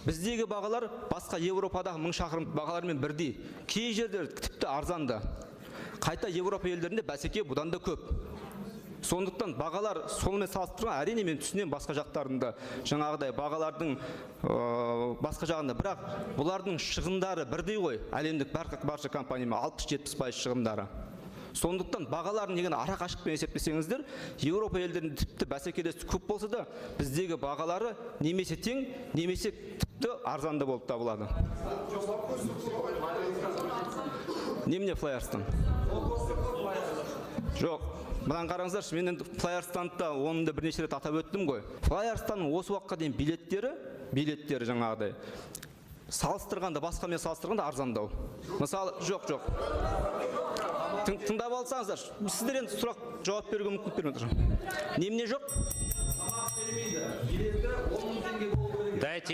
Біздегі бағалар басқа Европадағы 1000 шақырым бағалармен бірдей, кей жерде тіпті арзан да. Қайта Европа елдерінде бәсеке бұдан да көп. Сондықтан бағалар сонымен салыстырған, әрине, мен түсінемін басқа жақтарында жаңағыдай бағалардың басқа жағында, бірақ бұлардың шығындары бірдей ғой әлемдік барша компаниямен, 60-70% шығындары. Сондықтан бағаларын деген ара қашықпен есептесеңіздер, Еуропа елдерінде тіпті бәсекелестік көп болса да, біздегі бағалары немесе тең, немесе тіпті арзанды болып табылады. Немене, Флай Арыстан? Жоқ, мынаны қараңыздаршы. Мен енді Флай Арыстанды да, оны да бірнеше рет атап өттім ғой. Флай Арыстанның осы уақытқа дейін билеттері жаңағыдай салыстырғанда, басқамен салыстырғанда арзандау. Мысалы, жоқ, тыңдап алсаңыздар сіздер енді, сұрақ жауап беруге мүмкіндік бермей отыр. Немене жоқ? Дайте.